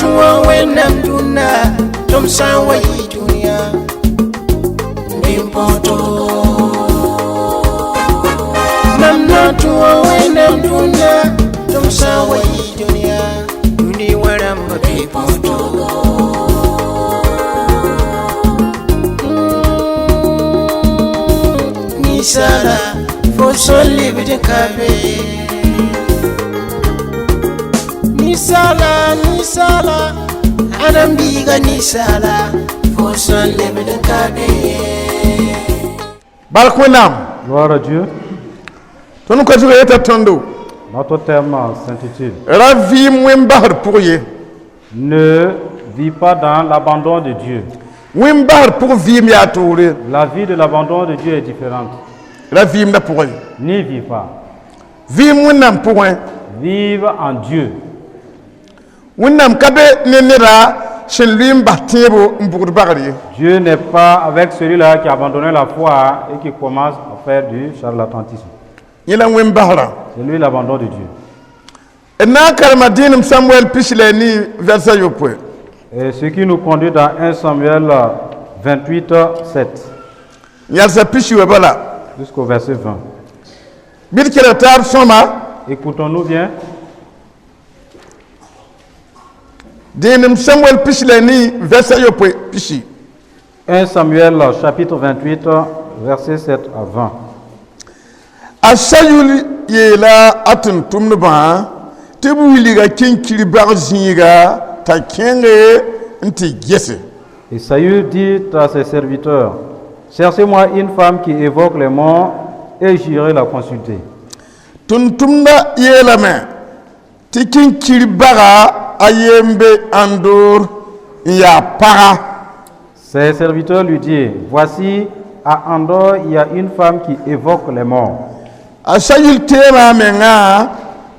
Tʋa Wẽnnaam dũnna tɩ m sã n wa yɩ dũniyã bɩ n põto. Mam na tʋa Wẽnnaam dũnna tɩ m sã n wa yɩ dũniyã dũni wã rãmba bɩ põto. Ninsaala fo sẽn lebd n ka be. Ninsaala, ninsaala, Adam biiga ninsaala fo sẽn lebd n ka be. Bark Wẽnnaam. Gloire à Dieu. Tõnd ka zugã yeta tõndo Notre thème s'intitule Ra vɩɩm wẽn-basd pʋg ye. Ne vis pas dans l'abandon de Dieu. Wẽn-basd pʋg vɩɩm yaa toore. La vie de l'abandon de Dieu est différente. Ra vɩɩmdã pʋgẽ. N'y vis pas. Vɩɩm Wẽnnaam pʋgẽ. Vive en Dieu. Wẽnnaam ka be ne neda sẽn lʋɩ n bas tẽebo n bʋgd bagr ye. Dieu n'est pas avec celui-là qui a abandonné la foi et qui commence à faire du charlatanisme. Yẽ la wẽn-basrã. C'est lui l'abandon de Dieu. D na n karema dẽenem Samuɛl 14 vɛrsa yopoe. Et ce qui nous conduit dans 1 Samuel 28, 7 yalsa pisi wɛ bala jusqu'au verset 20. Bɩ d kelg taab sõma. Écoutons-nous bien. Dẽenem Samuɛl 14 vɛrsa yopoe pisi. 1 Samuel chapitre 28, versets 7 à 20. A Sayul yeela a tʋm-tʋmdbã tɩ b wilga kĩnkir bag zĩiga t'a kẽnge n tɩ gese. Et Saül dit à ses serviteurs: Cherchez-moi une femme qui évoque les morts et j'irai la consulter. Tʋm-tʋmdã yeelame tɩ kĩnkir baga a ye n be Ãndoor n yaa paga. Ses serviteurs lui dirent: Voici, à Endor, il y a une femme qui évoque les morts. A Sayul teema a mengã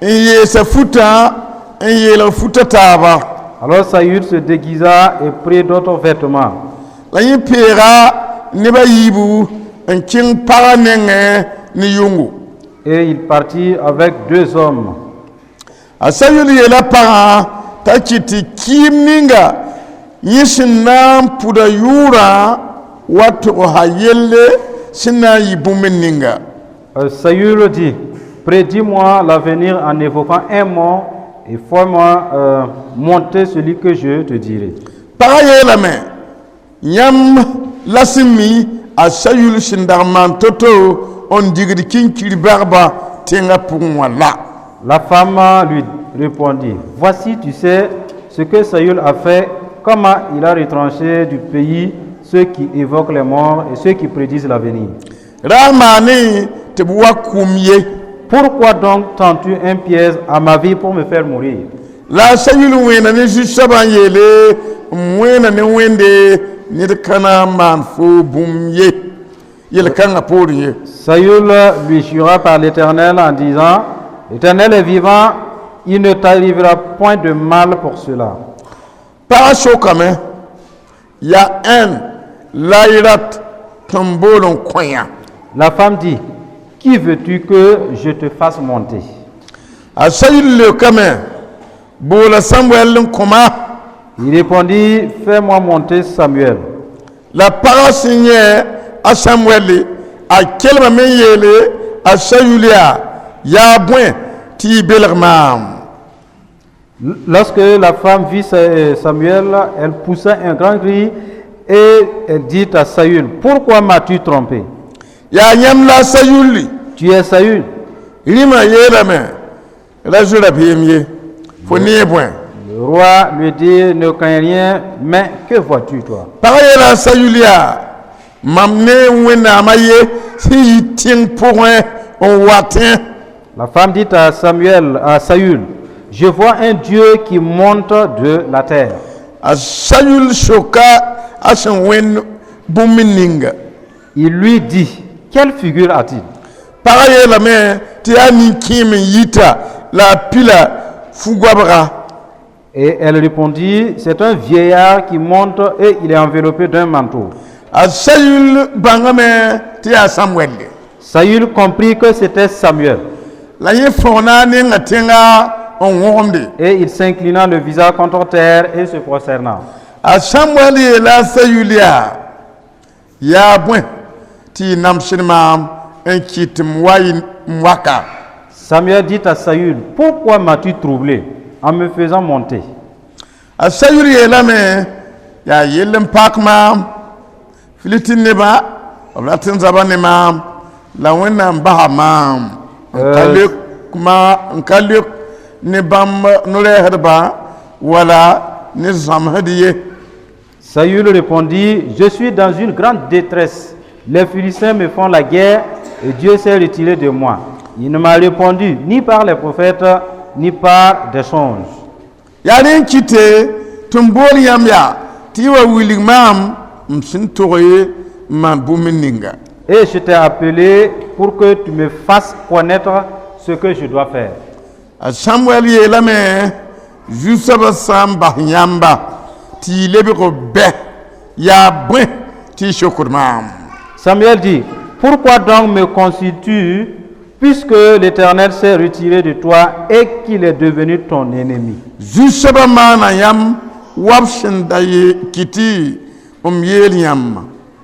n yeesa futã n yeelg futã taaba. Alors Saül se déguisa et prit d'autres vêtements. La yẽ peega neb a yiibu n kẽng pagã nengẽ ne yʋngo. Et il partit avec deux hommes. A Sayul yeela pagã t'a kɩt tɩ kɩɩm ninga yẽ sẽn na n pʋda yʋʋrã wa togsa yelle sẽn na n yɩ bũmb ninga. Saül dit: Prédis-moi l'avenir en évoquant un mort et fais-moi monter celui que je te dirai. Pagã yeelame yãmb la sẽn mi a Sayul sẽn dag n maan to-to n digd kĩnkir bagba tẽngã pʋgẽ wã la. La femme lui répondit: Voici, tu sais ce que Saül a fait, comment il a retranché du pays ceux qui évoquent les morts et ceux qui prédisent l'avenir. Ra maane tɩ b wa kũm ye. Pourquoi donc tends-tu un piège à ma vie pour me faire mourir? La a Sayul wẽena ne zu-soabã n yeele n wẽena ne Wẽnde ned ka na n maan fo bũmb ye yel-kãngã poorẽ ye. Saül lui jura par l'Éternel en disant: L'Éternel est vivant, il ne t'arrivera point de mal pour cela. Pagã sokame yaa ãn la y rat tɩ m bool n kõ yã? La femme dit: Qui veux-tu que je te fasse monter? A Sayul leokame boola Samuɛl n kõma. Il répondit: Fais-moi monter Samuel. La pagã sẽn yẽ a Samuɛle a kelmame n yeele a Sayul yaa yaa bõe tɩ y belg maam? Lorsque la femme vit Samuel, elle poussa un grand cri et elle dit à Saül: Pourquoi m'as-tu trompé? Yaa yãmb la a Sayulli. Tu es Saül. Rĩmã yeelame ra zoe rabeem ye fo nee bõe? Le roi lui dit: Ne crains rien, mais que vois-tu, toi? Pagã yeela a Sayul yaa mam ne Wẽnnaamã ye sẽn yi tẽng pʋgẽ n watẽ. La femme dit à Samuel, à Saül: Je vois un Dieu qui monte de la terre. A Sayul soka a sẽn wẽnd bũmb ninga. Il lui dit: Quelle figure a-t-il? Pagã yeelame tɩ yaa nin-kẽem n yita la a pila fu-goabga. Et elle répondit: C'est un vieillard qui monte et il est enveloppé d'un manteau. A Sayul bãngame tɩ yaa Samuɛlle. Saül comprit que c'était Samuel. La yẽ fõgna a nenga tẽnga n wõgemde. Et il s'inclina le visage contre terre et se prosterna. A Samuɛl yeela a Sayul yaa: yaa bõe tɩ y namsd maam n kɩt m wa y n waka? Samuel dit à Saül: Pourquoi m'as-tu troublé en me faisant monter? A Sayul yeelame: yaa yell n pak maam. Filistin nebã b rat n zaba ne maam la Wẽnnaam basa maam n ka leok ma n ka leok ne bãmb no-rɛɛsdbã wala ne zãmsd ye. Saül répondit: Je suis dans une grande détresse. Les Philistins me font la guerre et Dieu s'est retiré de moi. Il ne m'a répondu ni par les prophètes, ni par des songes. Yaa rẽ n kɩte tɩ m bool yãmb yaa tɩ y wa wilg maam m sẽn tog ye n maan bũmb ninga. Et je t'ai appelé pour que tu me fasses connaître ce que je dois faire. A Samuɛl yeelame: zu-soabã sã n bas yãmba tɩ y lebg bɛ, yaa bõe tɩ y sokd maam? Samuel dit: Pourquoi donc me consultes-tu, puisque l'Éternel s'est retiré de toi et qu'il est devenu ton ennemi? Zu-soabã maana yãmb wa b sẽn da ye kɩtɩ m yeel yãmb.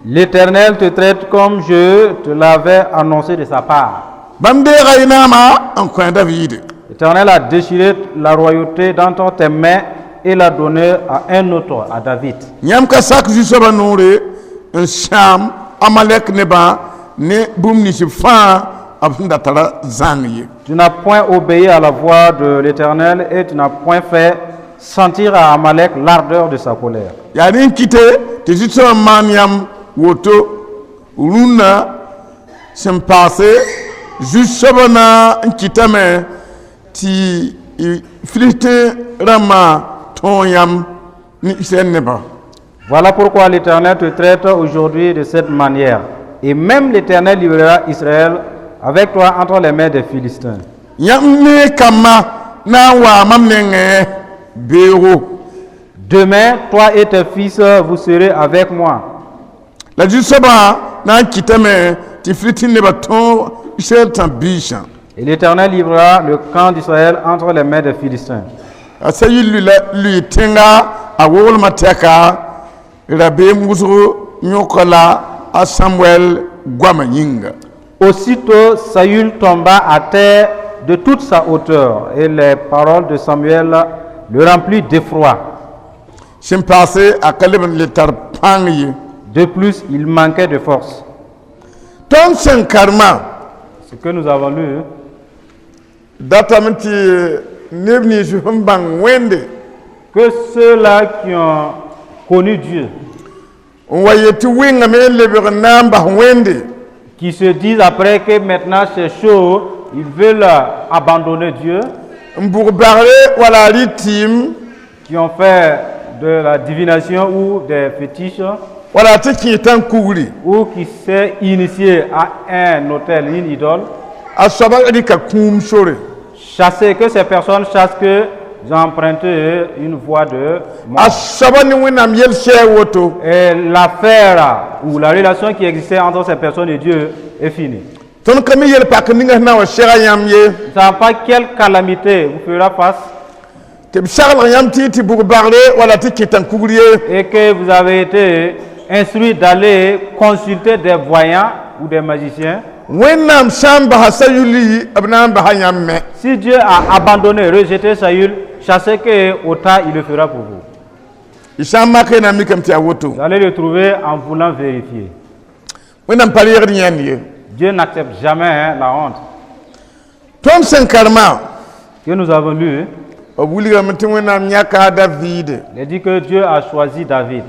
L'Éternel te traite comme je te l'avais annoncé de sa part. Bãmb deega y naamã n kõ a Daviide. L'Éternel a déchiré la royauté d'entre tes mains et l'a donnée à un autre, à David. Yãmb ka sak zu-soabã noore n sãam Amalɛk nebã ne bũmb nins fãa b sẽn da tara zãng ye. Tu n'as point obéi à la voix de l'Éternel et tu n'as point fait sentir à Amalek l'ardeur de sa colère. Yaa rẽ n kɩte tɩ zu-soabã maan yãmb woto rũnnã sẽn paase. Zu-soabã na n kɩtame tɩ Filistin rãmbã tõog yãmb ne Israɛl nebã. Voilà pourquoi l'Éternel te traite aujourd'hui de cette manière. Et même l'Éternel livrera Israël avec toi entre les mains des Philistins. Yãmb ne kambã na n waa mam nengẽ beoogo. Demain, toi et tes fils, vous serez avec moi. La zu-soabã na n kɩtame tɩ Filistin nebã tõog Israɛl tãb-biisã. Et l'Éternel livrera le camp d'Israël entre les mains des Philistins. A Sayil lʋɩ lʋɩ tẽnga a woglmã tɛka rabeem wʋsg yõka la a Samuɛl goamã yĩnga. Aussitôt, Saül tomba à terre de toute sa hauteur, et les paroles de Samuel le remplirent d'effroi. Sẽn paase a ka leb n le tar pãng ye. De plus, il manquait de force. Tõnd sẽn karema Ce que nous avons lu, datame tɩ neb nins sẽn bãng Wẽnde que ceux-là qui ont connu Dieu, n wa yet tɩ wɩngame n lebg n na n bas Wẽnde, qui se disent après que maintenant c'est chaud, ils veulent abandonner Dieu, n bʋg bagre wala a rɩ tɩɩm, qui ont fait de la divination ou des fétiches, wala tɩ kẽ tãn-kugri, ou qui s'est initié à un autel, une idole, a soaba rɩka kũum sore. Chasser, que ces personnes sachent que ils ont emprunté une voie de mort. A soaba ne Wẽnnaam yel-sɛɛ woto. Et l'affaire ou la relation qui existait entre ces personnes et Dieu est finie. Tõnd ka mi yel-pak ninga sẽn na n wa sɛga yãmb ye. Nous ne savons pas quelle calamité vous fera face Tɩ b saglg yãmb tɩ y tɩ bʋg bagre wala tɩ kẽ tãn-kugr ye. Et que vous avez été instruit d'aller consulter des voyants ou des magiciens. Wẽnnaam sã n basa Sayuli, b na n basa yãmb me. Si Dieu a abandonné, rejeté Saül, sachez que autant il le fera pour vous. Y sã n mak na n mikame tɩ yaa woto. Vous allez le trouver en voulant vérifier. Wẽnnaam pa reegd yãnd ye. Dieu n'accepte jamais, hein, la honte. Tõnd sẽn karema, Que nous avons lu, b wilgame tɩ Wẽnnaam yãka a Daviide il dit que Dieu a choisi David.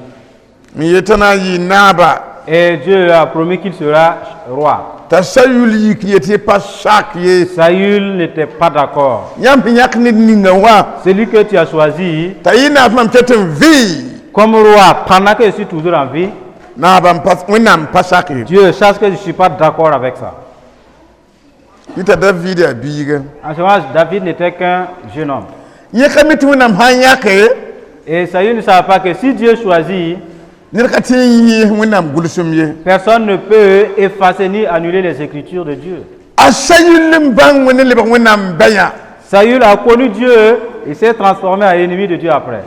N yetã na n yɩ naaba. Et Dieu a promis qu'il sera roi. T'a Sayul yik yetɩ pa sak ye. Saül n'était pas d'accord. Yãmb sẽn yãk ned ninga wã, Celui que tu as choisi t'a yɩ naab mam ket n vɩ comme roi pendant que je suis toujours en vie, naaba n pa Wẽnnaam pa sak ye. Dieu sache que je ne suis pas d'accord avec ça. Yita David yaa biiga. En ce moment, David n'était qu'un jeune homme. Yẽ ka mi tɩ Wẽnnaam sã n yãke, Et Saül ne savait pas que si Dieu choisit, ned ka tɩ n yẽ Wẽnnaam gʋlsem ye. Personne ne peut effacer ni annuler les écritures de Dieu. A Sayul n bãng Wẽnd n lebg Wẽnnaam bãyã. Saül a connu Dieu, il s'est transformé en ennemi de Dieu après.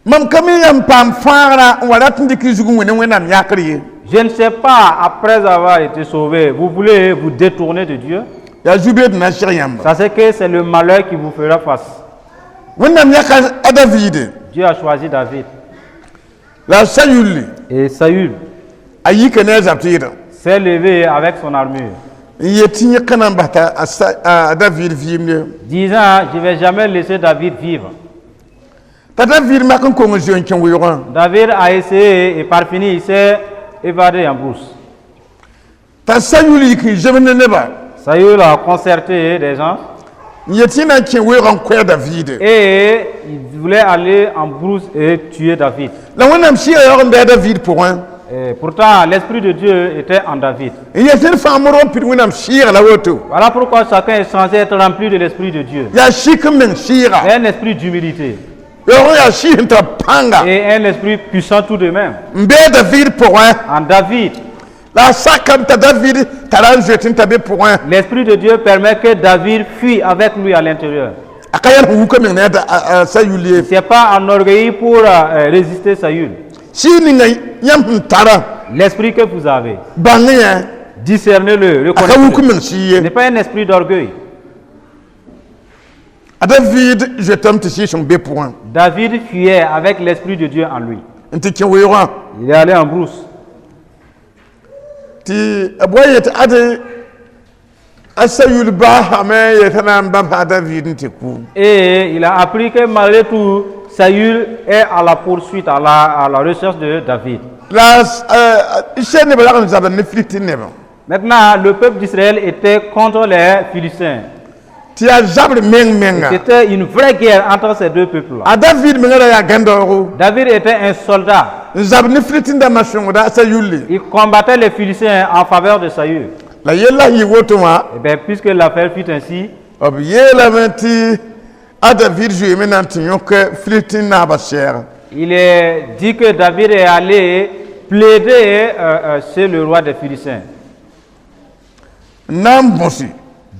Mam ka mi yãmb paam fãagrã n wa rat n dɩk y zug n wẽ ne Wẽnnaam yakr ye. Je ne sais pas, après avoir été sauvé, vous voulez vous détourner de Dieu. Yaa zu-beed na seg yãmba. Ça, c'est que c'est le malheur qui vous fera face. Wẽnnaam yaka a Daviide. Dieu a choisi David. La Sayul Et Saül a yika ne a zab tɩɩdã s'est levé avec son armure, n yet tɩ yẽ ka na n bas t'a a Sa- a David vɩɩm ye. Disant: «Je ne vais jamais laisser David vivre.» T'a David mak n kong n zoe n kẽ weoogã. David a essayé et par fini, il s'est évadé en brousse. T'a Sayul yik n zems ne nebã Saül a concerté des gens n yet tɩ na n kẽ weoogã n koɛɛ David. Et il voulait aller en brousse et tuer David. La Wẽnnaam sɩɩga yaoog n bɩ a David pʋgẽ. Et pourtant, l'Esprit de Dieu était en David. N yet tɩ d fãa modg n pid Wẽnnaam sɩɩga la woto. Voilà pourquoi chacun est censé être rempli de l'Esprit de Dieu. Yaa sik n meng sɩɩga. C'est un esprit d'humilité Yaoog n yaa sɩɩs n tar pãnga et un esprit puissant tout de même. N bee David pʋgẽ. En David, La a sakame t'a David tara n zoet n ta be pʋgẽ. l'Esprit de Dieu permet que David fuit avec lui à l'intérieur. A ka yãl sẽn wuka meng ne a Da- a a Sayul ye. Ce n'est pas enorgueilli pour résister Saül. Sɩɩg ninga yãmb sẽn tara, L'esprit que vous avez, bãng yẽ. Discernez-le, A ka wuk reconnaissez-le. meng sɩɩ Ce ye. n'est pas un esprit d'orgueil. A David zoetame tɩ sɩɩg-sõng be pʋgẽ. David fuyait avec l'Esprit de Dieu en lui. N tɩ kẽ weoogã. Il est allé en brousse. Tɩ b wa yet ade a Sayul baasame yetã na n bãmb a David n tɩ kʋ. Et il a appris que malgré tout, Saül est à la poursuite, à la recherche de David. La Israɛl nebã rag n zabd ne Filistin nebã. Maintenant, le peuple d'Israël était contre les Philistins. Tɩ yaa zabr meng menga. C'était une vraie guerre entre ces deux peuples-là. A David menga ra yaa gãndaoogo David était un soldat. N zabd ne Filistin dãmbã sõngda a Sayulle. Il combattait les Philistins en faveur de Saül. La yella yɩ woto wã, Et bien, puisque l'affaire fut ainsi, b yeelame tɩ a David zoeeme na n tɩ yõk Filistin naabã sɛɛg. Il est dit que David est allé plaider chez le roi des Philistins. N na n bõse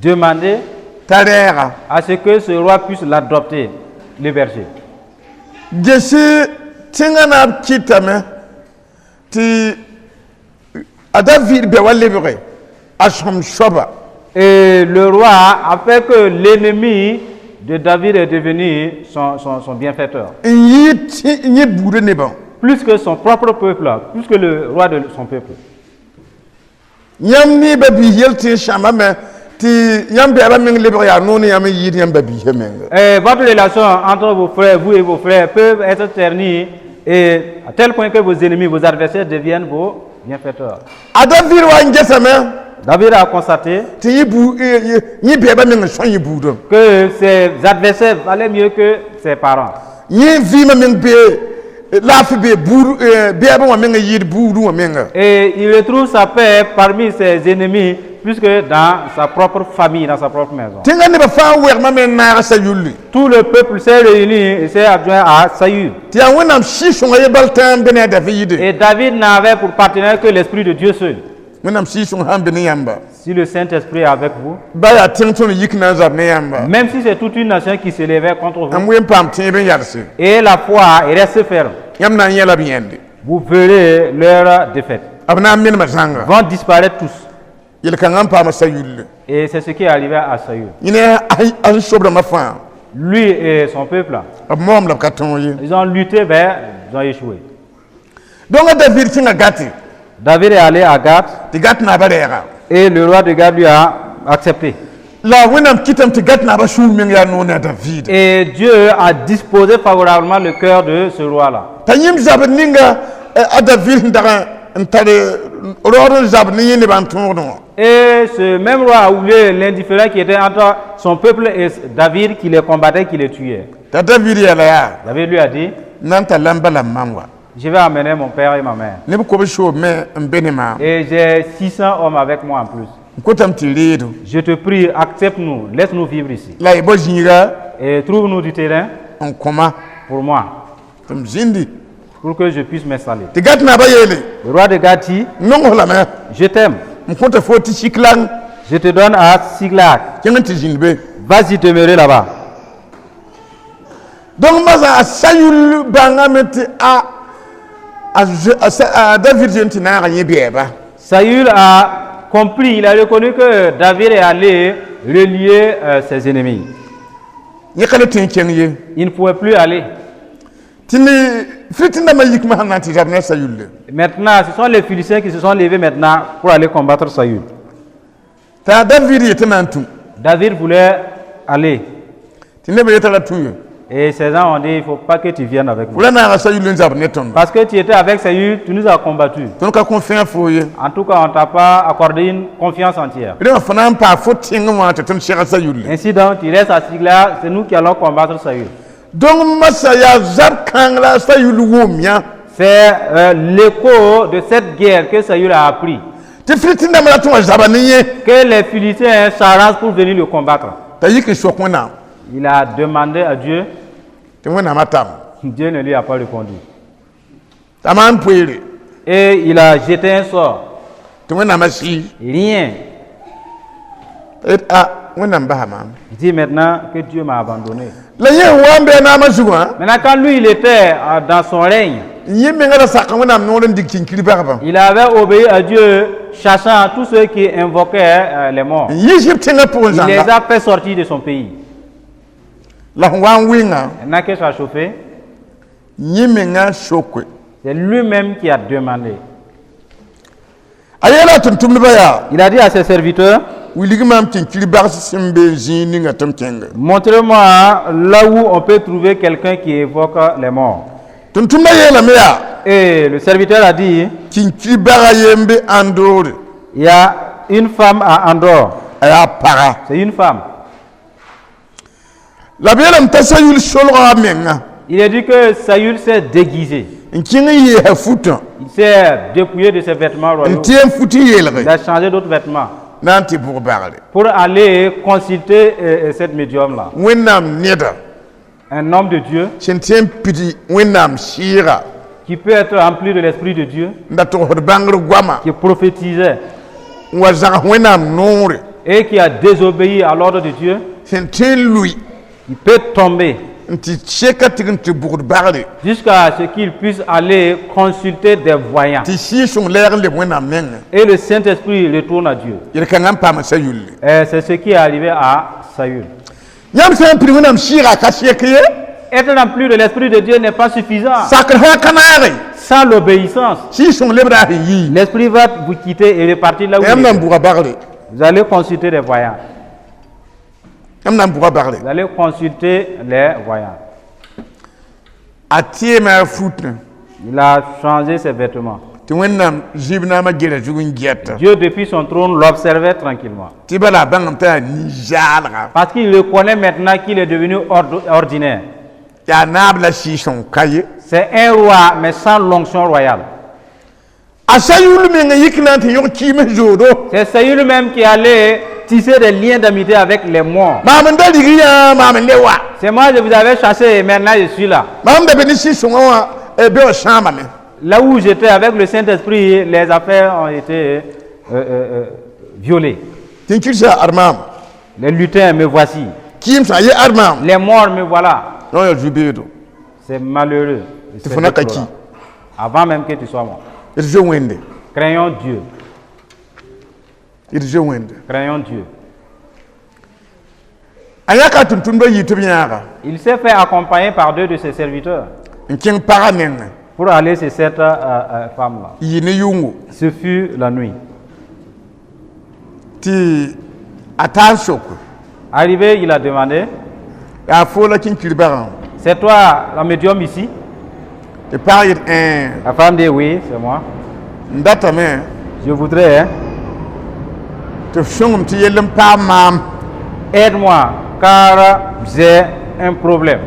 Demander t'a rɛɛga. À ce que ce roi puisse l'adopter, l'héberger. Gesi tẽngã na b kɩtame tɩ a David bɛ wa lebge a sõm soaba. Et le roi a fait que l'ennemi de David est devenu son bienfaiteur. N yɩ tẽ- n yẽ buudã nebã. Plus que son propre peuple, plus que le roi de son peuple. Yãmb ne ba-biis yel tɩ n sãmbame tɩ yãmb bɛɛbã meng lebg yaa noor ne yãmb n yɩɩd yãmb ba-biisã menga. Et votre relation entre vos frères, vous et vos frères, peuvent être ternies et à tel point que vos ennemis, vos adversaires deviennent vos bienfaiteurs. A David wa n gesame David a constaté tɩ yẽ buu yẽ bɛɛbã meng n sõa yẽ buudã. Que ses adversaires valaient mieux que ses parents. Yẽ vɩɩmã meng bee laafɩ bee buud bɛɛbã wã meng n yɩɩd buudã wã menga. Et il retrouve sa paix parmi ses ennemis plus que dans sa propre famille, dans sa propre maison. Tẽngã nebã fãa wɛgmã me n naag Sayulli. Tout le peuple s'est réuni et s'est adjoint à Saül. Tɩ yaa Wẽnnaam sɩɩg-sõngã ye bal tã n be ne a Daviide. Et David n'avait pour partenaire que l'Esprit de Dieu seul. Wẽnnaam sɩɩg-sõng sãn be ne yãmba, Si le Saint-Esprit est avec vous, ba yaa tẽng tõnd yik na n zab ne yãmba, même si c'est toute une nation qui s'élevait contre vous, m wen paam tẽeb n yalse. Et la foi et reste ferme, Yãmb na n yẽla b yẽnde. Vous verrez leur défaite. B na n menemã zãnga. Vont disparaître tous. Yel-kãngã n paama Sayulle. Et c'est ce qui est arrivé à Saül. Yẽ ne a sẽn sobrãmbã fãa, Lui et son peuple, b moom la b ka tõog ye. Ils ont lutté, mais ils ont échoué. Donc a David kẽnga Gati. David est allé à Gath Tɩ Gat naabã rɛɛga. Et le roi de Gath lui a accepté. La Wẽnnaam kɩtame tɩ Gat naabã sũur meng yaa noor ne a David. Et Dieu a disposé favorablement le cœur de ce roi-là. T'a yẽmb zabd ninga a David sẽn dag n tar raood n zabd ne yẽ nebã n tõogdẽ wã. Et ce même roi a oublié l'indifférent qui était entre son peuple et David, qui les combattait, qui les tuait. T'a David yeela yaa, David lui a dit, na n tar la n bala n mam wa. Je vais amener mon père et ma mère. Neb kob soob me n be ne maam. Et j'ai 600 hommes avec moi en plus. N kotame tɩ reedo. Je te prie, accepte-nous, laisse-nous vivre ici. La y bao zĩiga Et trouve-nous du terrain n kõ-ma pour moi, tɩ m zĩndi. Pour que je puisse m'installer. Tɩ Gat naabã yeele, Le roi de Gath dit, nong lame. Je t'aime. N kõta fo tɩ Siklag. Je te donne à Siglag. Kẽng n tɩ zĩnd be. Vas-y demeurer là-bas. Donc masa a Sayul bãngame tɩ a David zoe n tɩ naaga yẽ bɛɛba. Saül a compris, il a reconnu que David est allé relier ses ennemis. Yẽ ka le tõe n kẽng ye. Il ne pouvait plus aller. Tɩ ne Filistin dãmbã yikmã sẽn na n tɩ zab ne a Sayul. Maintenant, ce sont les Philistins qui se sont levés maintenant pour aller combattre Saül. T'a David yetɩ na n tũ. David voulait aller. Tɩ nebã yetã ra tũ ye. Et ces gens ont dit, il ne faut pas que tu viennes avec nous. Fo la naaga Sayul n zab ne tõndo. Parce que tu étais avec Saül, tu nous as combattus. Tõnd ka kõ fẽa fo ye. En tout cas, on ne t'a pas accordé une confiance entière. Rẽ wã fo na n paa fo tẽngẽ wã tɩ tõnd sega Sayul. Ainsi donc, tu restes à Tsiklag, c'est nous qui allons combattre Saül. Donc masa yaa zab kãng la Sayul wʋm yã. C'est l'écho de cette guerre que Saül a appris. Tɩ Filistin dãmbã la tɩ wã zaba ne yẽ. Que les Philistins s'arrangent pour venir le combattre. T'a yik n sok Wẽnnaam. Il a demandé à Dieu, Tɩ Wẽnnaamã tam. Dieu ne lui a pas répondu. T'a maan poeere. Et il a jeté un sort. Tɩ Wẽnnaamã sɩɩ. Rien. T'a yet a Wẽnnaam basa maam. Il dit maintenant que Dieu m'a abandonné. La yẽ n wa n bɩ a naamã zugã. Maintenant, quand lui, il était dans son règne, Yẽ menga ra sak Wẽnnaam noor n dig kinkir bagbã. Il avait obéi à Dieu, chassant tous ceux qui invoquaient les morts. N yiis b tẽngã pʋgẽ. Il les Zãnga a fait sortir de son pays. La sẽn wa n wɩnga. Maintenant que ça a chauffé, Yẽ menga soke. C'est lui-même qui a demandé. A yeela tʋm-tʋmdbã yaa: Il a dit à ses serviteurs, wilg maam kinkir bags sẽn be zĩig ninga tɩ m kẽnge. Montrez-moi là où on peut trouver quelqu'un qui évoque les morts. Tʋm-tʋmdbã yeelame yaa: Et le serviteur a dit, kinkir baga ye n be Ãndoore. Il y a une femme à Endor. A yaa paga. C'est une femme. La b yeelame t'a Sayul solga a menga. Il a dit que Saül s'est déguisé. N kẽng n yeesa futã. Il s'est dépouillé de ses vêtements N royaux. tɩ n fut n yeelge. Il a changé d'autres vêtements Na n tɩ bʋg bagre. Pour aller consulter cette médium-là. Wẽnnaam neda Un homme de Dieu sẽn tɩ n pid Wẽnnaam sɩɩga qui peut être rempli de l'Esprit de Dieu, n da togsd bãngr goama qui prophétisait n wa zãgs Wẽnnaam noore et qui a désobéi à l'ordre de Dieu, sẽn tõe n lʋɩ il peut tomber n tɩ seka tɩg n tɩ bʋgd bagre jusqu'à ce qu'il puisse aller consulter des voyants. Tɩ sɩɩg-sõng lɛɛg n leb Wẽnnaam nengẽ. Et le Saint-Esprit retourne à Dieu. Yel-kãngã n paama Sayulle. Et c'est ce qui est arrivé à Saül. Yãmb sã n pid Wẽnnaam sɩɩga ka sek ye. Être rempli de l'Esprit de Dieu n'est pas suffisant. Sakr sã ka naage. Sans l'obéissance, Sɩɩg-sõng lebda sẽn yii. l'Esprit va vous quitter et repartir là où Yãmb il na n était. bʋga bagre. Vous allez consulter des voyants. Yãmb na n bʋga bagre. Vous allez consulter les voyants. A tẽema a futã. Il a changé ses vêtements. Tɩ Wẽnnaam zɩb naamã gera zug n gɛta. Dieu, depuis son trône, l'observait tranquillement. Tɩ bala a bãngame t'a yaa nin-zaalga. Parce qu'il reconnaît maintenant qu'il est devenu ordinaire. Yaa naab la sɩɩg-sõng ka ye. C'est un roi, mais sans l'onction royale. A Sayul meng n yik na n tɩ yõg kɩɩms zoodo. C'est Saül même qui allait tisser des liens d'amitié avec les morts. Maam n da rig yã maam n le wa. C'est moi, je vous avais chassé et maintenant je suis là. Maam da be ne sɩɩg-sõngã wã be wã sãamame. Là où j'étais avec le Saint-Esprit, les affaires ont été violées. Tɩ n kɩrsa ad maam. Les lutins, me voici. Kɩɩmsã ye ad maam. Les morts, me voilà. Yõ yaa zu-beedo. C'est malheureux. C'est Fo na ka déplorable. Avant même que tu sois mort. D zoe Wẽnde. Craignons Dieu. D zoe Wẽnde. Craignons Dieu. A yãka a tʋm-tʋmdbã yɩ tɩ b yãaga. Il s'est fait accompagner par deux de ses serviteurs N kẽng pagã nengẽ. Pour aller chez cette femme-là. Yɩ ne yʋngo. Ce fut la nuit. Tɩ a taa n sok. Arrivé, il a demandé, Yaa foo la kĩnkir bagã? C'est toi la médium ici? Tɩ pag yet ẽe. La femme dit, oui, c'est moi. N datame Je voudrais, hein, tɩ f sõngem tɩ yell n paam maam. Aide-moi, car j'ai un problème.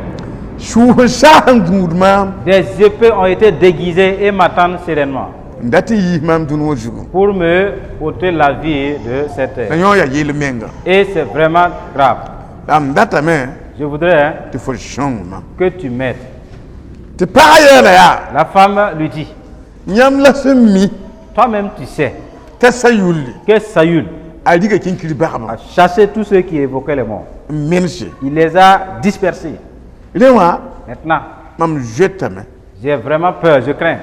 Sũus n saas n gũud maam. Des épées ont été déguisées et m'attendent sereinement N dat n yiis maam dũni wã zugu. Pour me ôter la vie de cette terre. La yõ yaa yell menga. Et c'est vraiment grave. La m datame Je voudrais, hein, tɩ fo sõng mam. Que tu m'aides. Tɩ pagã yeela yaa: La femme lui dit, yãmb la sẽn mi toi-même tu sais t'a Sayulli que Saül a riga kĩnkir bagbã. A chassé tous ceux qui évoquaient les morts. N mense. Il les a dispersés. Rẽ wã Maintenant, mam zoetame j'ai vraiment peur, je crains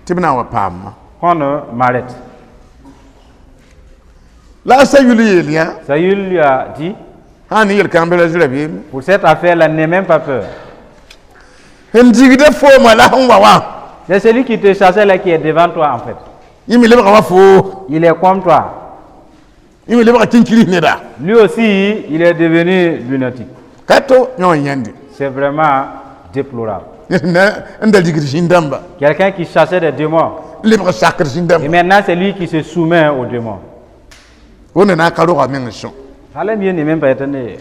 tɩ b na n wa paamma. Qu'on ne m'arrête. La a Sayul yeel yã Saül lui a dit, sã n ne yel-kãng bɩ ra rabeem. Pour cette affaire-là, n'aie même pas peur. Sẽn digda fooma la sẽn wa wã. C'est celui qui te chassait là qui est devant toi en fait. Yẽ me lebga wa foo. Il est comme toi. Yẽ me lebga kĩnkiris neda. Lui aussi, il est devenu lunatique. Ka to yõ n yãnde. C'est vraiment déplorable. N da ligd zĩn-dãmba. Quelqu'un qui chassait des démons. N lebg sakr Et zĩn-dãmba. Maintenant, c'est lui qui se soumet aux démons. Wẽnda na n ka roga meng n sõ. Allait mieux ne même pas être né.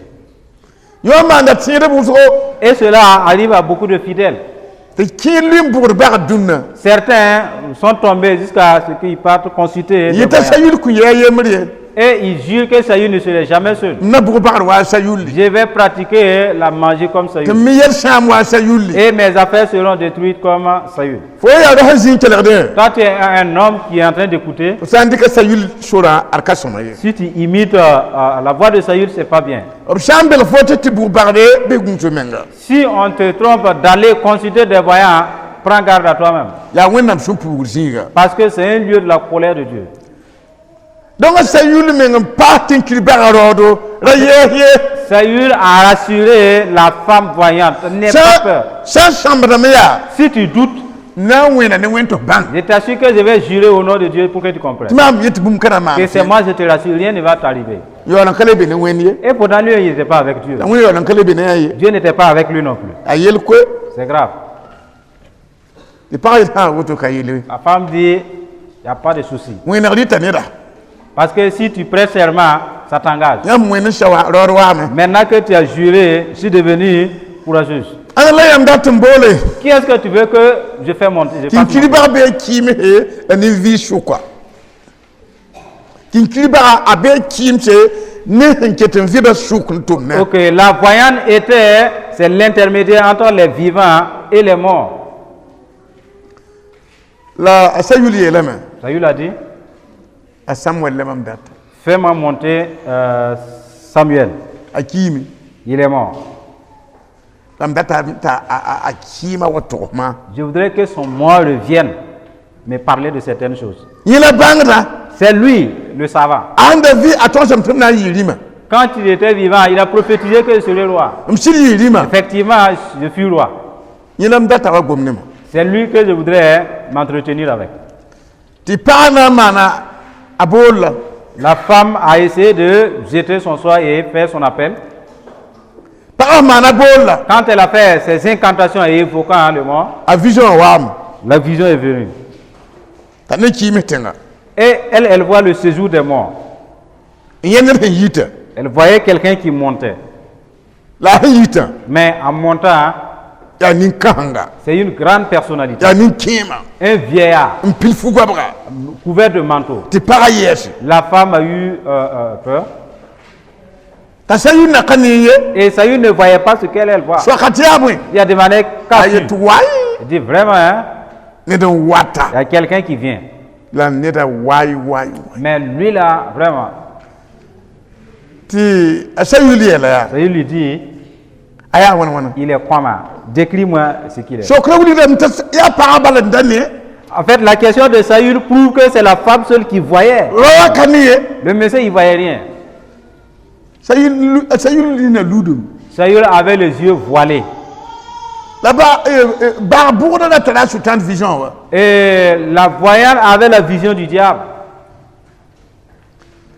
Yõ n maanda tẽedb wʋsgo. Et cela arrive à beaucoup de fidèles. Tɩ kẽer lʋɩ n bʋgd bag dũnna. Certains sont tombés jusqu'à ce qu'ils partent consulter des Yeta voyants. Sayul kõ yɛa yembre ye. Et ils jurent que Saül ne serait jamais seul. N na bʋg bagr wa a Sayulli. Je vais pratiquer la magie comme Tɩ Saül. Me yɛl sãam wa a Sayulli. Et mes affaires seront détruites comme Saül. Fo yaa ro sẽn zĩ n kelgdẽ. Toi, tu es un homme qui est en train d'écouter. F sã n dɩka Sayul sorã ad ka sõma ye. Si tu imites la voix de Saül, c'est pas bien. B sã n belg fo tɩ tɩ bʋg bagre bɩ gũus menga. Si on te trompe d'aller consulter des voyants, prends garde à toi-même. Yaa Wẽnnaam sũ-puugr zĩiga. Parce que c'est un lieu de la colère de Dieu. Donc a Sayul meng n paas tẽn-kir baga raoodo ra yɛɛs ye. Saül a rassuré la femme voyante. N'aie pas peur. Sã n sãmbdame yaa Si tu doutes, na n wẽna ne wẽn tɩ f bãng. Je t'assure que je vais jurer au nom de Dieu pour que tu comprennes. Tɩ maam yet tɩ bũmb ka na maam. Que c'est moi, je te rassure, rien ne va t'arriver. Yaool n ka le be ne Wẽnd ye. Et pourtant, lui, il n'était pas avec Dieu. La wẽnd yaool n ka le be ne a ye. Dieu n'était pas avec lui non plus. A yel koe. C'est grave. Tɩ pag yet sã woto ka yele. La femme dit, il n'y a pas de souci. Wẽneg rɩta neda. Parce que si tu prêtes serment, ça t'engage. Yãmb wẽnd n sawa raood waame. Maintenant que tu as juré, je suis devenu courageuse. Ãn la yãmb dat n boole. Qui est-ce que tu veux que je fais monter, je fasse Kĩnkir monter? Bag bee kɩɩmse la nin-vɩɩs sʋka. Kĩnkir baga a bee kɩɩmse ne sẽn ket n vɩbã sʋk n tʋm ne. Ok, la voyante était, c'est l'intermédiaire entre les vivants et les morts. La a Sayul yeelame. Saül a dit, A Samuel la mam data. Fais-moi monter Samuel. A kiime. Il est mort. La m data t'a a kɩɩmã wa togsmã. Je voudrais que son mort revienne me parler de certaines choses. Yẽ la bãngda. C'est lui, le savant. Ãnda vɩ a tõsame tɩ m na n yɩ rĩmã. Quand il était vivant, il a prophétisé que je serais roi. M sɩd yɩ rĩmã. Effectivement, je fus roi. Yẽ la m data wa gom nemã. C'est lui que je voudrais m'entretenir avec. Tɩ pag na n maana a boolla. La femme a essayé de jeter son sort et faire son appel. Pagã sẽn maana boolla. Quand elle a fait ses incantations et évoquant le mort, A vision waame. La vision est venue. T'a ne kiime tẽnga. Et elle, elle voit le séjour des morts. N yẽ ned sẽn yita. Elle voyait quelqu'un qui montait. La a sẽn yitã. Mais en montant, Yaa nin-kãsenga. C'est une grande personnalité. Yaa nin-kẽema. Un vieillard N pil fu-goabga. Couvert de manteau. Tɩ pagã yɛɛse. La femme a eu peur. T'a Sayul na ka ne ye. Et Saül ne voyait pas ce qu'elle, elle voit. Soaka tɩ yaa bõe. Il a demandé A qu'as-tu? yet waay. Il dit vraiment, hein, Ned n wata. il y a quelqu'un qui vient. La neda waay waay waay. Mais lui là, vraiment, Tɩ a Sayul yeela yaa. Saül lui dit, A yaa wãn wãna. Il est comment? Décris-moi ce qu'il est. Sokra wilgdame t'a yaa pagã bala n da ne. En fait, la question de Saül prouve que c'est la femme seule qui voyait. Raoã ka ne ye. Le monsieur, il voyait rien. Sayul Sayul rĩnã ludum. Saül avait les yeux voilés. La ba bag bʋgda la tara a sʋtãan vision wa. Et la voyante avait la vision du diable.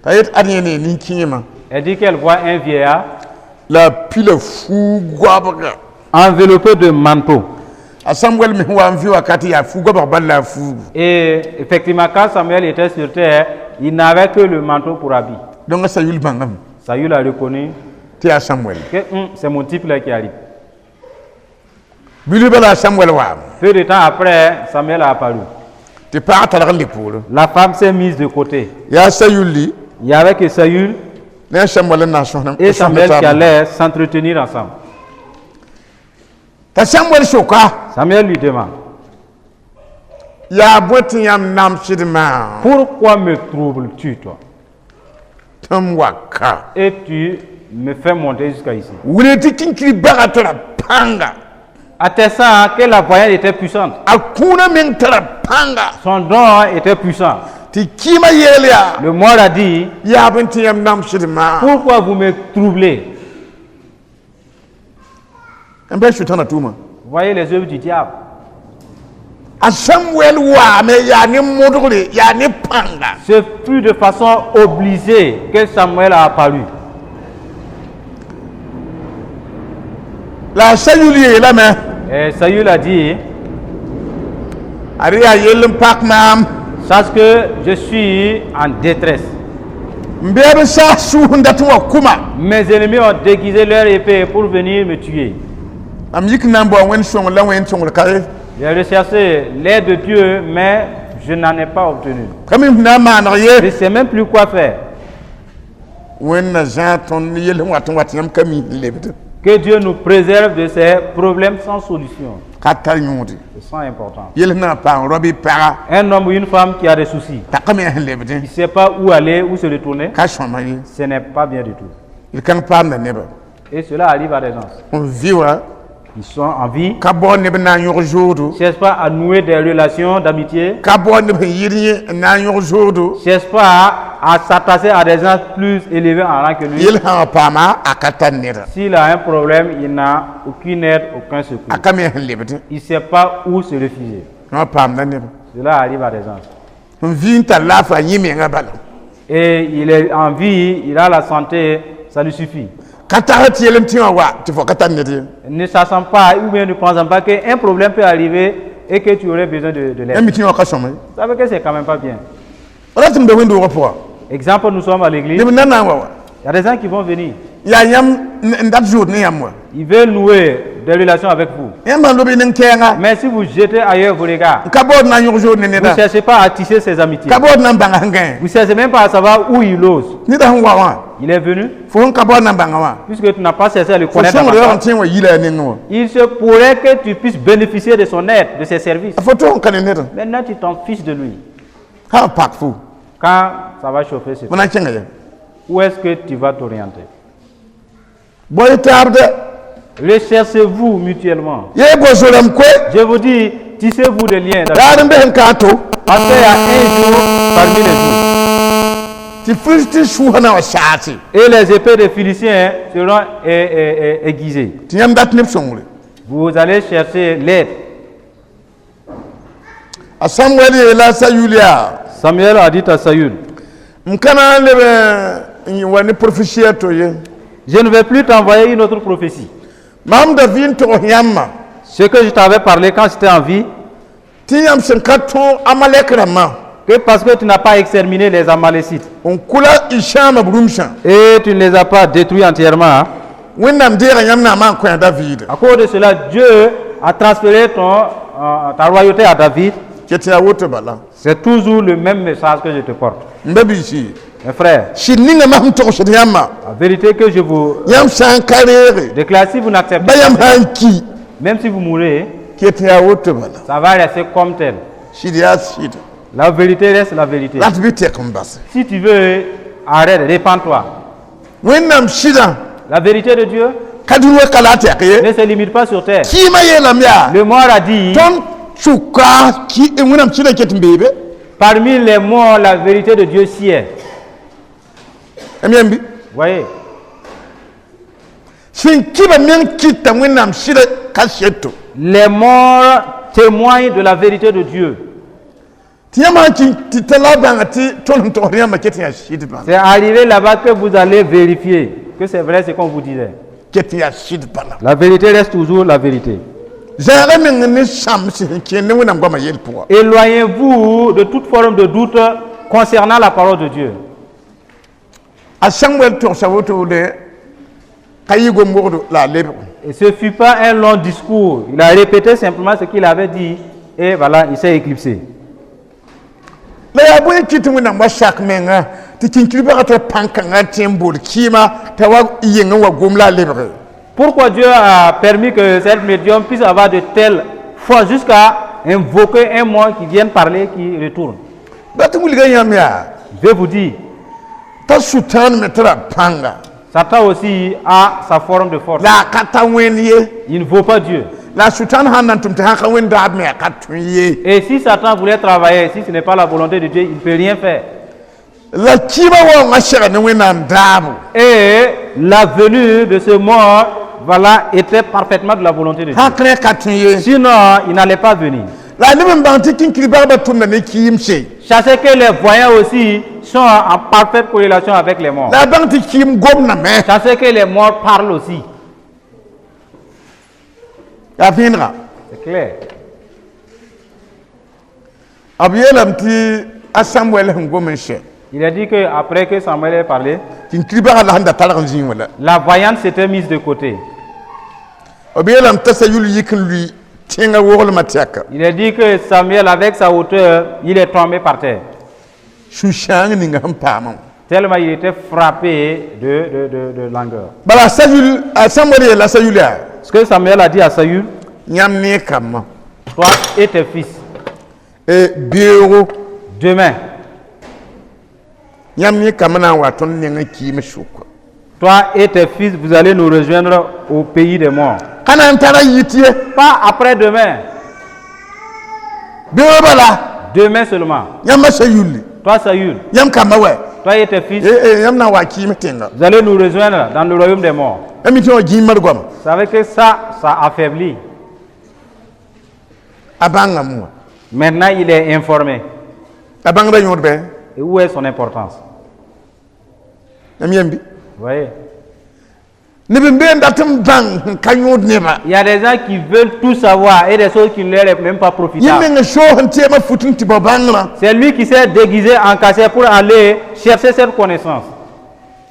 T'a yet ad yẽ ne nin-kẽema. Elle dit qu'elle voit un vieillard La a pila fuug-goabga. Enveloppé de manteau. A Samuel me sẽn wa n vɩ wakat yaa fu-goabg bal la a fuugu. Et effectivement, quand Samuel était sur terre, il n'avait que le manteau pour habit. Donc a Sayul bãngame Saül a reconnu tɩ yaa Samuel. Que c'est mon type là qui arrive. Bilib la a Samuel waame. Peu de temps après, Samuel a apparu. Tɩ pag targ n le poorẽ. La femme s'est mise de côté. Yaa Sayulli Il y avait que Saül ne a Samuel n na n sõsd. Et Samuel qui allaient s'entretenir ensemble. T'a Samuel soka. Samuel lui demande, Yaa bõe tɩ yãmb namsd maam Pourquoi me troubles-tu, toi? Tɩ m wa ka. Et tu me fait monter jusqu'à ici. Wilg tɩ kĩnkir bagã tara pãnga. Attestant que la voyante était puissante. A kũunã meng tara pãnga. Son don était puissant. Tɩ kɩɩmã yeel yaa Le mort a dit, yaa bõe tɩ yãmb namsd maam? Pourquoi vous me troublez? N bɩ sʋtãna tʋʋma. Vous voyez les œuvres du diable. A Samuel waame yaa ne modgre yaa ne pãnga. Ce fut de façon obligée que Samuel a apparu. La a Sayul yeelame. Et Saül a dit, Ad yaa yell n pak maam. Sache que je suis en détresse. M beeb n saas sũus n dat n wa kʋma. Mes ennemis ont déguisé leur épée pour venir me tuer. Mam yik n na n bao wẽnd sõngr la wẽnd sõngr ka ye. J'ai recherché l'aide de Dieu, mais je n'en ai pas obtenu. Ka mi f na n maaneg Je ne ye. sais même plus quoi faire. Wẽnd na zãag tõnd ne yell sẽn wat n wat yãmb ka mi n lebd. Que Dieu nous préserve de ces problèmes sans solution. Ka tar yõode. C'est ça important. Yell sẽn na n paam rao bɩ paga. Un homme ou une femme qui a des soucis, T'a ka me sẽn lebdẽ. il ne sait pas où aller, où se retourner, Ka sõma ye. Ce n'est pas bien du tout. D kãng paamda nebã. Et cela arrive à des gens. N vɩ wã. Ils sont en vie, Ka bao neb n na n yõg zoodo. ne cherchent pas à nouer des relations d'amitié, Ka bao neb sẽn yɩr yẽ n na n yõg zoodo. ne cherchent pas à s'attacher à des gens plus élevés en rang que lui. Yell sã n wa paama a ka tar neda. S'il a un problème, il n'a aucune aide, aucun secours. A ka me sẽn lebdẽ. Il ne sait pas où se réfugier. Wã paamda nebã. Cela arrive à des gens. N vɩ n tar laafɩ a yẽ mengã bala. Et il est en vie, il a la santé, ça lui suffit. Ka tag tɩ yel n tĩ wã wa tɩ fo ka tar ned ye. Ne sachant pas ou bien ne pensant pas qu'un problème peut arriver et que tu aurais besoin de l'aide. Yãmb mi tĩ wã ka sõma ye. Vous savez que c'est quand même pas bien. Ra tɩ m be wẽn-doogã pʋga. Exemple, nous sommes à l'église. Neb na n na n wa wa. Il y a des gens qui vont venir. Yaa yãmb n dat zood ne yãmb wa. Ils veulent nouer des relations avec vous. Yãmb sãn lob y nin-kɛɛnga. Mais si vous jetez ailleurs vos regards, N ka baood na n yõg zood ne vous neda. ne cherchez pas à tisser ses amitiés. Ka baood na n bãng sẽn gãe. Vous ne cherchez même pas à savoir où il ose. Neda sẽn wa wã. Il est venu, Fo sẽn ka baood na n bãnga wã. Puisque tu n'as pas cherché à le Fo connaître sõngr yaool n davantage, tẽ wã yila a nengẽ wã. il se pourrait que tu puisses bénéficier de son aide, de ses services. Fo tog n ka ne nedã. Maintenant, tu t'en fiches de lui. Sã n pak fo. Quand ça va chauffer, c'est Fo na n kẽnga yɛ. où est-ce que tu vas t'orienter? Bao-y taab dɛ. Recherchez-vous mutuellement. Yee bao zo-rãmb koe. Je vous dis, tissez-vous des liens. Raad n bes n ka to. Parce qu'il y a un jour parmi les jours. Tɩ Filisti sũusã na wa saase. Et les épées des Philistins seront aiguisées. Tɩ yãmb dat neb sõngre. Vous allez chercher l'aide. A Samuel yeela a Sayul yaa. Samuel a dit à Saül, M ka na n leb n wa ne profesia to ye. Je ne vais plus t'envoyer une autre prophétie. Mam David n togs yãmbã. Ce que je t'avais parlé quand j'étais en vie, Tɩ yãmb sẽn ka tõog Amalek rãmbã. Que parce que tu n'as pas exterminé les Amalécites N kʋla y sãama b rũmsã. Et tu ne les as pas détruits entièrement, hein. Wẽnnaam deega yãmb naamã n kõ David. À cause de cela, Dieu a transféré ta royauté à David. Ket tɩ yaa woto bala. C'est toujours le même message que je te porte. M ba biisi. Mes frères, Sɩd ninga mam sẽn togsd yãmbã. La vérité que je vous Yãmb sã n ka reege. Déclare, si vous n'acceptez Ba pas, yãmb sã n ki. Même si vous mourrez, Ket tɩ yaa woto bala. Ça va rester comme tel. Sɩd yaa sɩda. La vérité reste la vérité. Rat bɩ tɛk n base. Si tu veux, arrête, répands-toi. Wẽnnaam sɩdã. La vérité de Dieu Ka dũni ka la a tɛk ye. Ne se limite pas sur terre. Kɩɩmã yeelame yaa. Le mort a dit, Tõnd sʋka ki wẽnnaam sɩdã ket n beebe. Parmi les morts, la vérité de Dieu sied. M yãmb bɩ. Voyez, Sẽn kɩba meng kɩta wẽnnaam sɩda ka seto. Les morts témoignent de la vérité de Dieu. Tɩ yãmb sãn kĩ tɩ ta la bãnga tɩ tõnd sẽn togsd yãmbã ket n yaa sɩd bãla. C'est arrivé là-bas que vous allez vérifier que c'est vrai ce qu'on vous disait. Ket n yaa sɩd bala. La vérité reste toujours la vérité. Zãaga meng ne sãmb sẽn kẽnd ne wẽnnaam goamã yell pʋga. Éloignez-vous de toute forme de doute concernant la parole de Dieu. A Samuel togsa wotode ka yɩ gom-wogdo la a lebg. Et ce ne fut pas un long discours. Il a répété simplement ce qu'il avait dit et voilà, il s'est éclipsé. La yaa bõe kɩ tɩ wẽnnaam wa sak menga tɩ kĩnkir-bãgã tara pãn-kãngã n tẽ n bool kɩɩma t'a wa yeng n wa gom la a lebge? Pourquoi Dieu a permis que cette médium puisse avoir de telles foi jusqu'à invoquer un mort qui vienne parler, qui retourne? Ba tɩ wilga yãmb yaa. Je vais vous dire, T'a sʋtãan me tara pãnga. Satan aussi a sa forme de force. La a ka ta Wẽnd ye. Il ne vaut pas Dieu. La Sʋtãan sãn na n tʋm tɩ sã ka Wẽnd daab me a ka tõe ye. Et si Satan voulait travailler, si ce n'est pas la volonté de Dieu, il ne peut rien faire. La kiimã waoongã sega ne Wẽnnaam daabo. Et la venue de ce mort, voilà, était parfaitement de la volonté de Dieu. Sã kẽ ka tõe ye. Sinon, il n'allait pas venir. La neb n bãng tɩ kĩnkir bagbã tʋmda ne kiimse. Sachez que les voyants aussi sont en parfaite corrélation avec les morts. La a bãng tɩ kiim gomdame. Sachez que les morts parlent aussi. Yaa vẽenega. C'est clair. B yeelame tɩ a Samuɛl sẽn gom n sɛ. Il a dit qu'après que Samuel ait parlé, Kĩnkir bagã la sẽn da targ n zĩig wã la. La voyante s'était mise de côté. B yeelame t'a Sayul yik n lʋɩ tẽngã woglmã tɛka. Il a dit que Samuel, avec sa hauteur, il est tombé par terre. Sũ-sãang ninga sẽn paamã wã. Tellement il était frappé de langueur. Bala Sayul, a Samuɛl yeela Sayul yaa: Ce que Samuel a dit à Saül: Yãmb ne kambã. Toi et tes fils, Beoogo. Demain, Yãmb ne kambã na n wa tõnd nengẽ kiim sʋka. Toi et tes fils, vous allez nous rejoindre au pays des morts. Ka na n tara yit ye. Pas après-demain, Beoog bala. Demain seulement. Yãmb a Sayul. Toi, Saül, Yãmb kambã wɛ. Toi et tes fils, Yãmb na n wa kiim tẽnga. Vous allez nous rejoindre dans le royaume des morts. Yãmb mi tɩ wã gĩimd goama. Vous savez que ça affaiblit. A bãngame wã. Maintenant, il est informé. A bãngda yõod bɩ. Et où est son importance? Yãmb yẽmbi. Vous voyez? Neb n be n dat n bãng sẽn ka yõod nebã. Il y a des gens qui veulent tout savoir et des choses qui ne leur est même pas Yẽ profitables. meng soos n teema fut n tɩ bao bãngrã. C'est lui qui s'est déguisé en cachet pour aller chercher cette connaissance.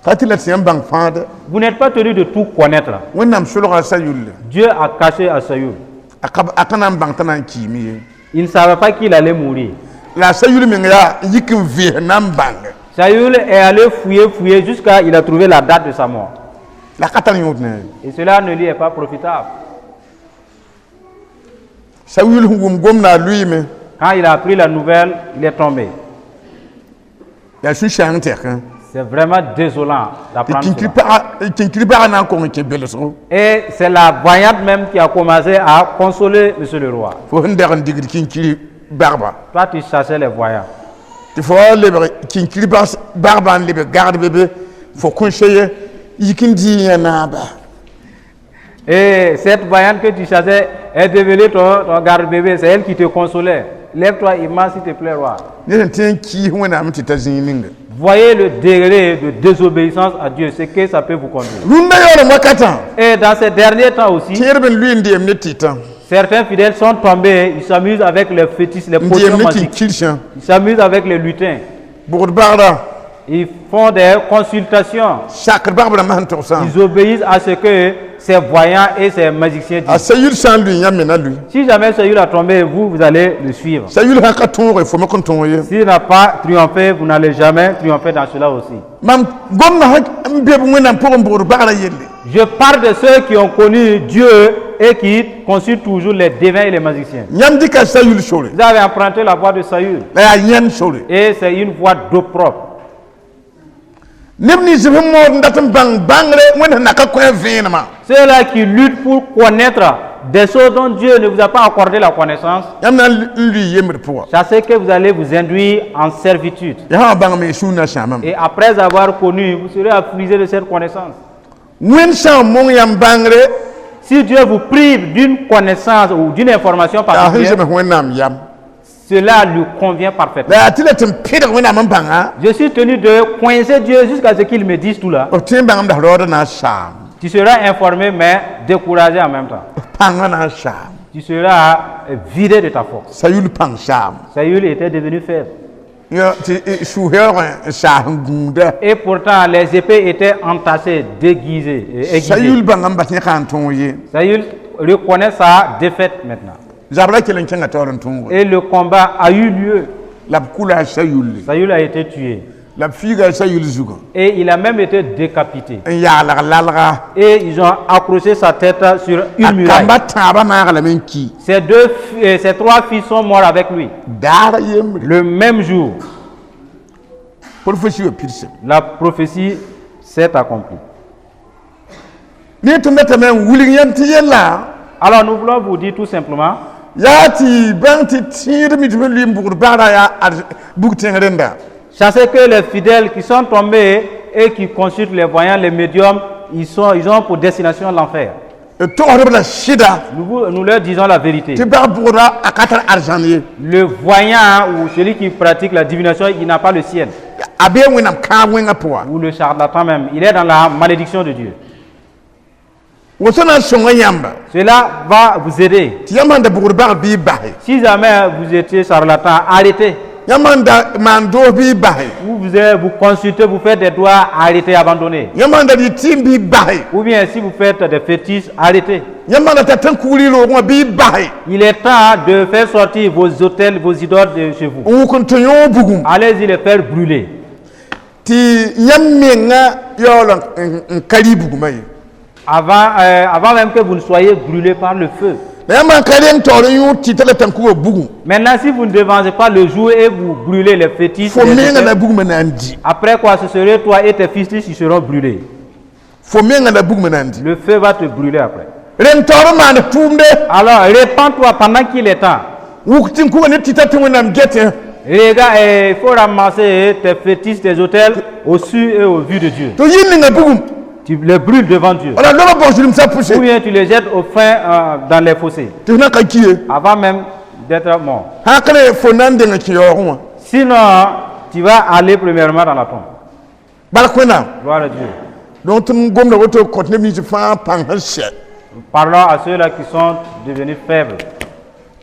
Ka tɩ la tɩ yãmb bãng fãada. Vous n'êtes pas tenu de tout connaître. Wẽnnaam solga Sayulle. Dieu a caché à Saül. A ka na n bãng t'a na n kiime ye. Il ne savait pas qu'il allait mourir. La a Sayul meng yaa yik n vees na n bãnge. Saül est allé fouiller, fouiller jusqu'à il a trouvé la date de sa mort. La ka tar yõod ne. Et cela ne lui est pas profitable. Sayul sẽn wʋm gomda a lʋɩɩme. Quand il a appris la nouvelle, il est tombé. Yaa sũ-sãang tɛkã. C'est vraiment désolant Tɩ d'apprendre cela. Kĩnkir bagã na n kong n kẽ belsgo. Et c'est la voyante même qui a commencé à consoler monsieur le roi. Fo sẽn dag n digd kĩnkir bagba. Toi, tu chassais les voyants. Tɩ fo wa lebg kĩnkir bagba n lebg gagd be fo conseiller yik n dɩ yã naaba. Et cette voyante que tu chassais est devenue ton garde-bébé. C'est elle qui te consolait. Lève-toi et mange, s'il te plaît, roi. Ne sẽn tõe n kiis Wẽnnaam tɩ ta zĩig ninga. Voyez le degré de désobéissance à Dieu, ce que ça peut vous conduire. Rũndã yaoolem wakatã. Et dans ces derniers temps aussi, Tẽedb n lʋɩ n deem ne tɩtã. Certains fidèles sont tombés, ils s'amusent avec les fétiches, les N potions deem ne magiques. kĩnkirsã. Ils s'amusent avec les lutins. Bʋgd bagda. Ils font des consultations. Sakr bagb rãmbã sẽn togsã. Ils obéissent à ce que ces voyants et ces magiciens A disent. Sayul sã n lʋɩ yãmb me na lʋɩ. Si jamais Saül a tombé, vous, vous allez le suivre. Sayul sã ka tõoge fo me kõn tõog ye. S'il n'a pas triomphé, vous n'allez jamais triompher dans cela aussi. Mam gomdã sã n be b Wẽnnaam pʋgẽ bʋgd bagrã yelle. Je parle de ceux qui ont connu Dieu et qui consultent toujours les devins et les magiciens. Yãmb dɩka Sayul sore. Vous avez emprunté la voie de Saül La yaa yãnd sore. Et c'est une voie d'opprobre. Neb nins sẽn mood n dat n bãng bãngre Wẽnd sẽn na ka kõ a vẽenemã. Ceux-là qui luttent pour connaître des choses dont Dieu ne vous a pas accordé la connaissance, Yãmb na n lʋɩ yembd pʋga. Sachez que vous allez vous induire en servitude. Ya sã wa bãngame y sũur na sãamame. Et après avoir connu, vous serez affligé de cette connaissance. Wẽnd sã n mong yãmb bãngre, Si Dieu vous prive d'une connaissance ou d'une information yaa sẽn particulière, zems Wẽnnaam yam. Cela lui convient parfaitement. La yaa tɩ la tɩ n pẽdg Wẽnnaam n bãnga. Je suis tenu de coincer Dieu jusqu'à ce qu'il me dise tout là. B tõe n bãngame la raoodã na n saam. Tu seras informé, mais découragé en même temps. Pãngã na n saam. Tu seras vidé de ta force. Sayul pãng saam. Saül était devenu faible. Yã tɩ sũ-heoogẽ n saas n gũuda. Et pourtant, les épées étaient entassées, déguisées, et aiguisées. Sayul bãngame n bas yẽ ka n tõog ye. Saül reconnaît sa défaite maintenant. Zabra kell n kẽnga taoor n tõoge. Et le combat a eu lieu. La b kʋla a Sayul. Saül a été tué. La b fiiga a Sayul zugã. Et il a même été décapité. N yaalg lalga. Et ils ont accroché sa tête sur une A muraille. kamba tãabã maag lame n ki. Ses trois fils sont morts avec lui. Daara yembre. Le même jour, Prophétie wã pidsem. La prophétie s'est accomplie. Ne tõnd datame n wilg yãmb tɩ yella Alors nous voulons vous dire tout simplement, yaa tɩ bãng tɩ tẽed mitm n lʋɩ n bʋgd bagrã yaa bug tẽng rẽnda. Sachez que les fidèles qui sont tombés et qui consultent les voyants, les médiums, ils ont pour destination l'enfer. D togsd b la sɩda Nous leur disons la vérité. Tɩ bag bʋgda a ka tar arzãn ye. Le voyant ou celui qui pratique la divination, il n'a pas le ciel. A bee wẽnnaam kãab wẽngã pʋga. Ou le charlatan même, il est dans la malédiction de Dieu. Woto na n sõnga yãmba Cela va vous aider. Tɩ yãmb sãn da bʋgd bag bɩ y base. Si jamais vous étiez charlatan, arrêtez. Yãmb sãn da maan doos bɩ y base. Ou vous consultez, vous faites des doigts, arrêtez, abandonnez. Yãmb sãn da dɩ tɩɩm bɩ y base. Ou bien si vous faites des fétiches, arrêtez. Yãmb sãn da tar tẽn-kugr y roogẽ wã bɩ y base. Il est temps de faire sortir vos autels, vos idoles de chez vous. N wʋk n tɩ yõog bugum. Allez-y les faire brûler. Tɩ yãmb menga yaool n ka rɩ bugmã ye. Avant même que vous ne soyez brûlés par le feu. La yãmb sãn ka reng taoor n yõod tɩ t'a la tãn-kugã bugum, Maintenant, si vous ne devancez pas le jour et vous brûlez les fétiches, fo les menga autels, la bugmã na n di. Après quoi, ce serait toi et tes fils qui seront brûlés. Fo menga la bugmã na n di. Le feu va te brûler après. Reng taoor n maan tʋʋmde. Alors, répands-toi pendant qu'il est temps. Wʋk tẽn-kugã ne tɩta tɩ Wẽnnaam getẽ. Regarde, il faut ramasser tes fétiches, tes autels au su et au vu de Dieu. Tɩ yir ninga bugum. Tu les brûles devant Dieu. Wala loba bõs zulmsã pʋse. Ou bien tu les jettes au fin dans les fossés. Tɩ f na ka ki ye. Avant même d'être mort. Sã ka ne fo na n deng kẽ yaoogẽ wã. Sinon, tu vas aller premièrement dans la tombe. Bark Wẽnnaam. Gloire à Dieu. Donc tõnd gomda woto kõt neb nins fãa pãng sẽn sɛ Parlons à ceux-là qui sont devenus faibles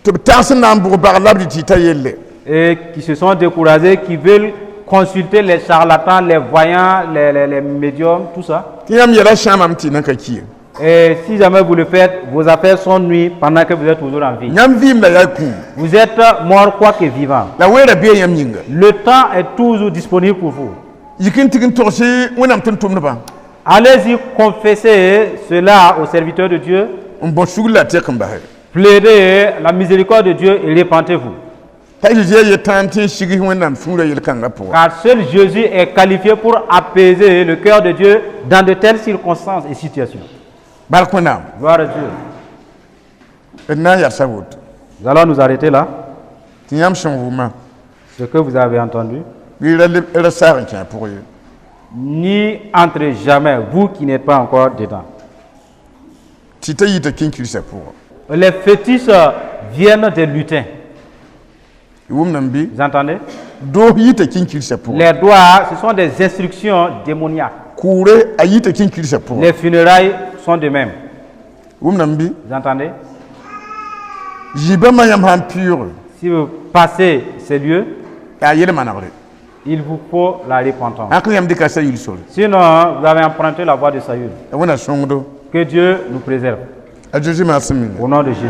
tɩ b tags sẽn na n bʋg bag la b dɩ tɩ t'a yelle et qui se sont découragés, qui veulent consulter les charlatans, les voyants, les médiums, tout ça. Tɩ yãmb yɛla sãamame tɩ y na ka ki ye. Et si jamais vous le faites, vos affaires sont nues pendant que vous êtes toujours en vie. Yãmb vɩɩm la yaa kũum. Vous êtes mort quoique vivant. La weera bee yãmb yĩnga. Le temps est toujours disponible pour vous. Yik n tig n togs Wẽnnaam tʋm-tʋmdbã. Allez-y confesser cela aux serviteurs de Dieu. N bõ sugr la tɩk n base. Plaidez la miséricorde de Dieu et repentez-vous. T'a Zeezi yaa yetãan tɩ n sig Wẽnnaam sũurã yel-kãngã pʋga. Car seul Jésus est qualifié pour apaiser le cœur de Dieu dans de telles circonstances et situations. Bark Wẽnnaam. Gloire à Dieu. D na n yalsa woto. Nous allons nous arrêter là. Tɩ yãmb sẽn wʋmã Ce que vous avez entendu, bɩ ra leb ra saag n kẽ a pʋgã ye. N'y entrez jamais, vous qui n'êtes pas encore dedans. Tɩ t'a yita kĩnkirsa pʋgã. Les fétiches viennent des lutins. Y wʋmdame bɩ? Vous entendez? Doos yita kĩnkirsa pʋgã. Les doigts, ce sont des instructions démoniaques. Kʋʋre a yita kĩnkirsa pʋgã. Les funérailles sont de même. Wʋmdame bɩ? Vous entendez? Zĩ-bãmbã yãmb sãn pɩʋʋge, Si vous passez ces lieux, yaa yel-manegre. Il vous faut la repentance. Sã ka yãmb dɩka Sayil sore. Sinon, vous avez emprunté la voie de Saül. La Wẽnna sõngdo. Que Dieu nous préserve. A Zeezi maasem minga. Au nom de Jésus.